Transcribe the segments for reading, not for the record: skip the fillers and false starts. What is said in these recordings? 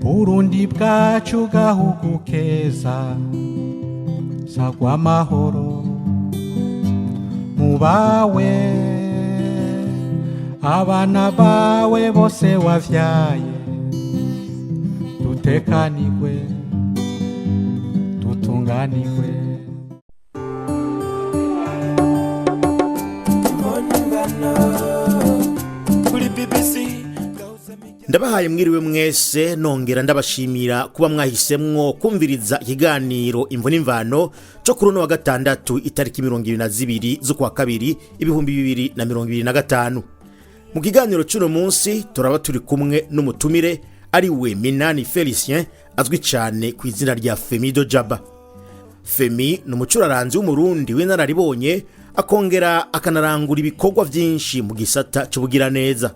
Burundi bwacu gahugu keza, sagwa amahoro mubawe, abana bawe bose wavyaye, dutekanigwe dutunganigwe. Ndabahaye mwiriwe mwese, nongera ndabashimira kuba mwahisemwo kumviriza ikiganiro Imvo n'Imvano cyo kuri uno wa gatandatu, itariki 22 z'ukwa kabiri 2025. Mu kiganiro cy'uno munsi turaba turi kumwe n'umutumire ari we Minani Felicien, azwi cyane ku izina rya Femido Jaba. Femi ni umucuraranzi w'Umurundi w'inararibonye, akongera akanarangura ibikorwa byinshi mu gisata cy'ubugiraneza.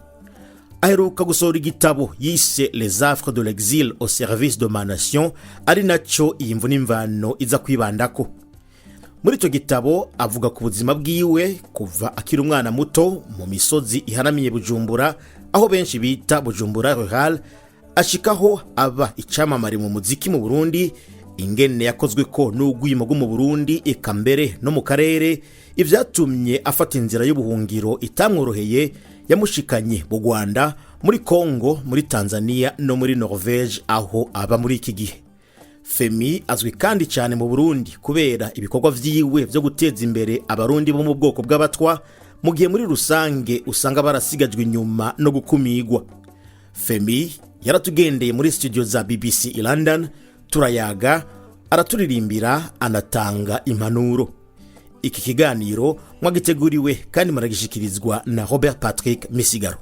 Aheruka gusohora igitabo yise "Les affres de l'exil au service de ma nation", ari nacyo iyi mvu n'imvano iza kwibandako. Muri icyo gitabo avuga ku buzima bwiwe kuva akiri umwana muto mu misozi ihanamiye Bujumbura, aho benshi bita Bujumbura Rural, ashikaho aba icamamare mu muziki mu Burundi, ingene yakozwe ko n'urwimo rwo mu Burundi, eka mbere no mu karere, ibyatumye afata inzira y'ubuhungiro itamworoheye yamushikanye mu Rwanda, muri Congo, muri Tanzania no muri Norvege aho aba muri iki gihe. Femi azwi kandi cyane mu Burundi kubera ibikorwa vyiwe vyo guteza imbere Abarundi bo mu bwoko bw'Abatwa, mu gihe muri rusange usanga barasigajwe inyuma no gukumigwa. Femi yaratugendeye muri studio za BBC i London, turayaga, araturirimbira, anatanga impanuro. Iki kiganiro mwagiteguriwe kandi muragishikirizwa na Robert Patrick Misigaro.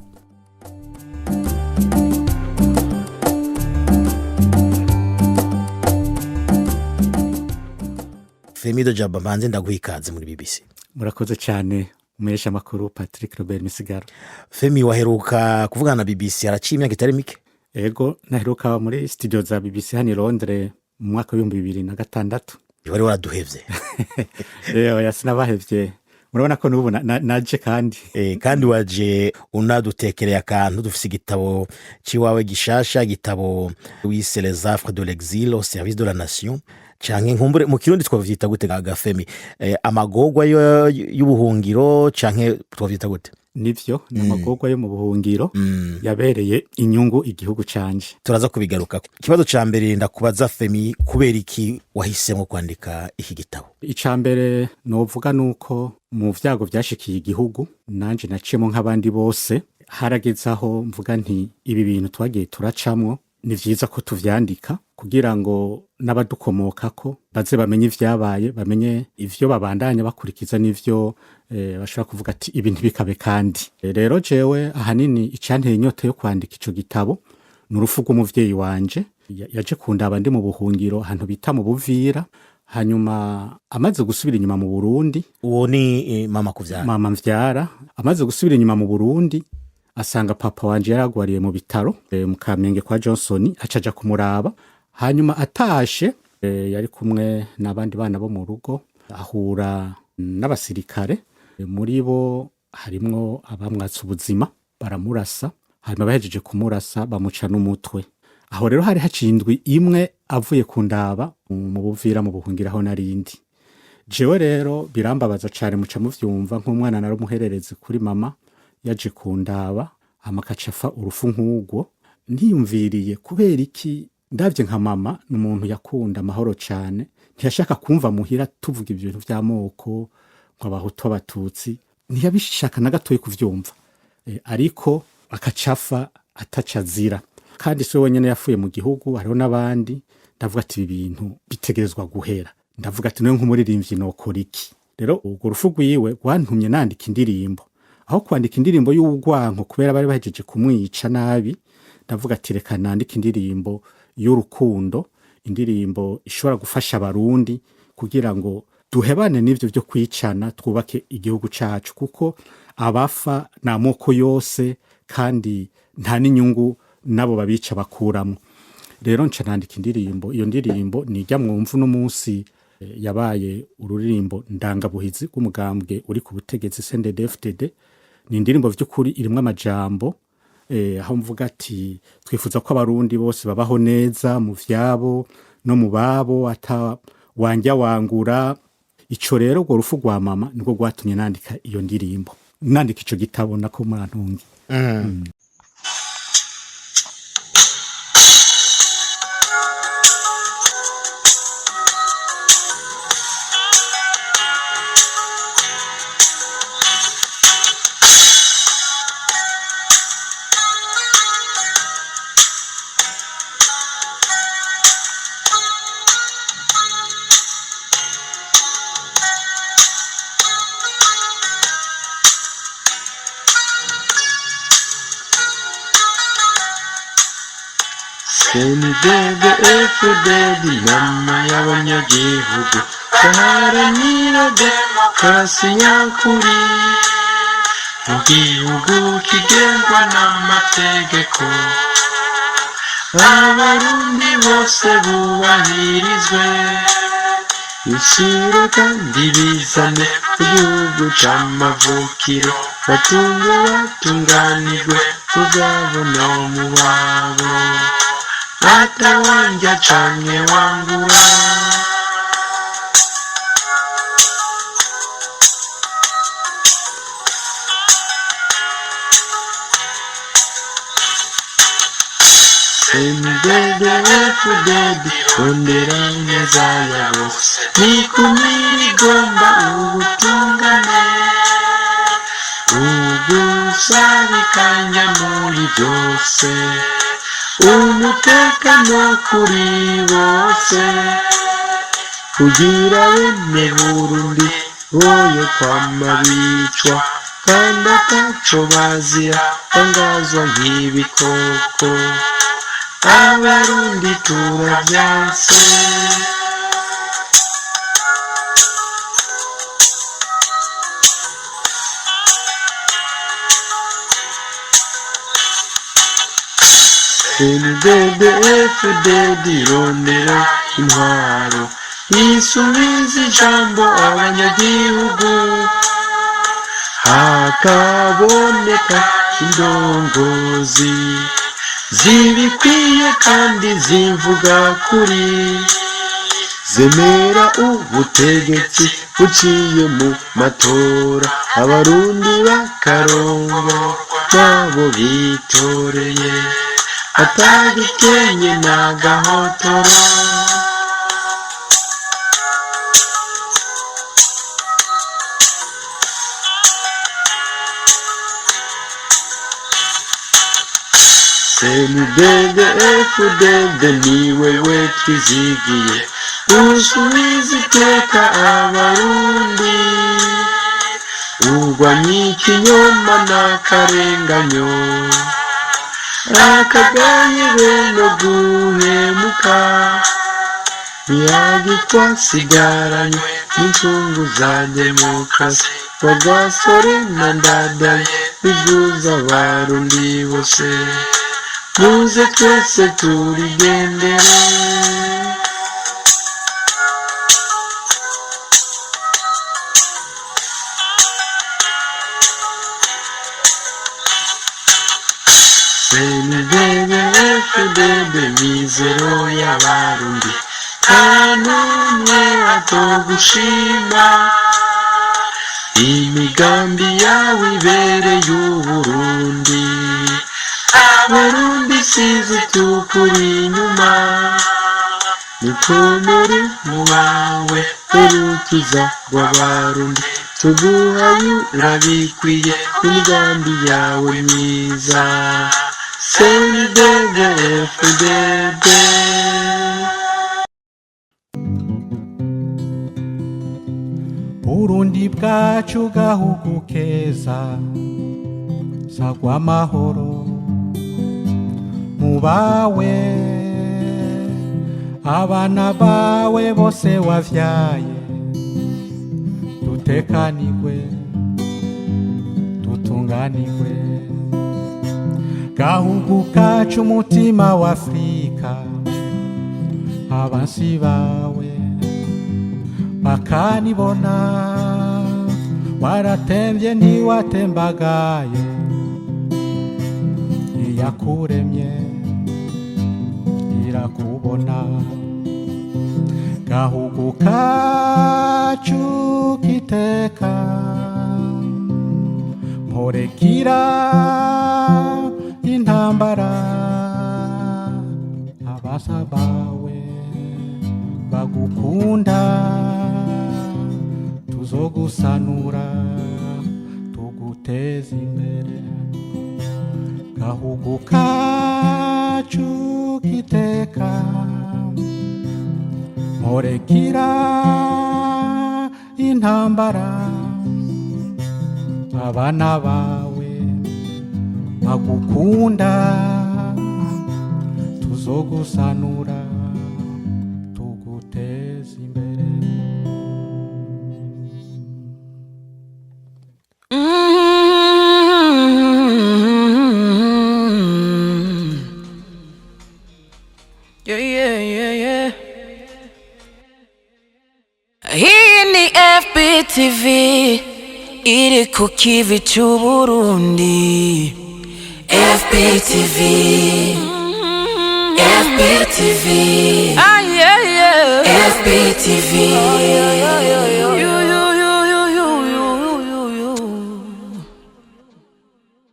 Femido Jaba, mbanze ndaguha ikaze muri BBC. Murakoze cyane, umuhesha amakuru Patrick Robert Misigaro. Femi, waheruka kuvugana na BBC haraciye imyaka itari mike. Ego, naheruka muri studio za BBC hano i Londres mu mwaka w'2006. Wari waraduhevye. Oya, sinabahevye, murabona ko n'ubu naje kandi. Kandi waje unadutekereye akantu. Dufise igitabo ciwawe gishasha, igitabo wise "Les affres de l'exil au service de la nation", canke nkumbure mu Kirundi twavyita gute gafemi? Amagorwa y'ubuhungiro, canke twavyita gute? Nivyo, ni amagorwa yo mu buhungiro yabereye inyungu igihugu canje. Turaza kubigaruka. Ikibazo ca mbere ndakubaza Femi, kubera iki wahisemo kwandika iki gitabo? Ica mbere novuga nuko mu vyago vyashikiye igihugu nanje naciyemo nk'abandi bose, harageze aho mvuga nti ibi bintu twagiye turacamwo ni vyiza ko tuvyandika kugira ngo n'abadukomokako baze bamenye ivyabaye, bamenye ivyo babandanya bakurikiza n'ivyo bashobora kuvuga ati ibi ntibikabe. Kandi rero jewe ahanini icanteye inyota yo kwandika ico gitabo ni urupfu rw'umuvyeyi wanje. Yaje kundaba ndi mu buhungiro ahantu bita mu Buvira, hanyuma amaze gusubira inyuma mu Burundi. Uwo ni mama kuvyara? Mama mvyara. Amaze gusubira inyuma mu Burundi asanga papa wanje yaragwariye mu bitaro mu Kamenge kwa Johnson, acaja kumuraba. Hanyuma atashe, yari kumwe n'abandi bana bo mu rugo, ahura n'abasirikare. Muri bo harimwo abamwatse ubuzima, baramurasa. Hanyuma bahejeje kumurasa bamuca n'umutwe. Aho rero hari haciye indwi imwe avuye kundaba mu Buvira mu buhungiro aho narindi. Jewe rero birambabaza cane, muca muvyumva, nk'umwana nari umuhererezi kuri mama, yaje kundaba hama akaca afa urufu nk'urwo. Ntiyumviriye kubera iki. Ndavye nka mama, ni umuntu yakunda amahoro cane, ntiyashaka kumva muhira tuvuga ibintu vy'amoko ngo Abahutu, Abatutsi, ntiyabishaka na gatoyi kuvyumva. Ariko akacafa ataca azira, kandi si we wenyene yapfuye mu gihugu, hariho n'abandi. Ndavuga ati ibi bintu bitegerezwa guhera. Ndavuga ati nawe nk'umuririmbyi nokora iki? Rero urwo rufu rwiwe rwantumye nandika indirimbo. Aho kwandika indirimbo y'urwanko kubera bari bahejeje kumwica nabi, ndavuga ati reka nandike indirimbo y'urukundo, indirimbo ishobora gufasha Abarundi kugira ngo duhebane n'ivyo vyo kwicana, twubake igihugu cacu, kuko abafa ni amoko yose kandi nta n'inyungu nabo babica bakuramo. Rero nca nandika indirimbo. Iyo ndirimbo nijya mwumva uno munsi, yabaye ururirimbo ndangabuhizi rw'umugambwe uri ku butegetsi CNDD-FDD. Ni indirimbo vy'ukuri irimwo amajambo. Aho mvuga ati twifuza ko abarundi bose babaho neza mu vyabo no mu babo, ata wanjya wangura. Ico rero, urwo rufu rwa mama nirwo rwatumye nandika iyo ndirimbo, nandika ico gitabo nako, murantungi. CNDD FDD, inama y'abanyagihugu baharanira demokarasi nyakuri mu gihugu kigengwa n'amategeko, abarundi bose bubahirizwe, ishyire kandi bizane mu gihugu c'amavukiro, batunge batunganirwe tuzabona mu babo atawanja canke wangura. CNDD-FDD rondera neza ya bose, nikumira igomba ubutungane, ugusabikanya muri byose, umutekano kuri bose, kugira bene Burundi boye kwama bicwa kandi ataco bazira, bangazwa nk'ibikoko. Abarundi turavyanse. CNDD FDD irondera intwaro isubiza ijambo abanyagihugu, hakaboneka indongozi zibikwiye kandi zivuga kuri, zemera ubutegetsi buciye mu matora, abarundi bakarongwa nabo bitoreye, atagikenye n'agahotoro. CNDD FDD ni wewe twizigiye, usubiza iteka abarundi, urwanya ikinyoma n'akarenganyo, akagaye bene guhemuka, ntiyagi twasigaranywe n'incungu za demokarasi, bagasore na Ndadaye bivuza abarundi bose, muze twese turigendere. CNDD FDD mizero y'abarundi, nta n'umwe atogushima, imigambi yawe ibereye uburundi, abarundi sizi tukuri inyuma, nikomere mu bawe urukiza rw'abarundi, tuguhaye urabikwiye imigambi yawe myiza. CNDD FDD. Burundi bwacu, gahugu keza, sagwa amahoro mubawe, abana bawe bose wavyaye, dutekanigwe dutunganigwe, gahugu kacu, umutima wa Afrika, abansi bawe bakanibona, waratembye ntiwatembagaye. Iyakuremye irakubona. Gahugu kacu kiteka, mporekira intambara, abasa bawe bagukunda, tuzogusanura tuguteza imbere. Gahugu kacu kiteka, mporekira intambara, abana bawe bagukunda, tuzogusanura tuguteza imbere. Yeah. Hii ni FPTV iri ku kivi c'Uburundi. FPTV, FPTV, ah, yeah. FPTV.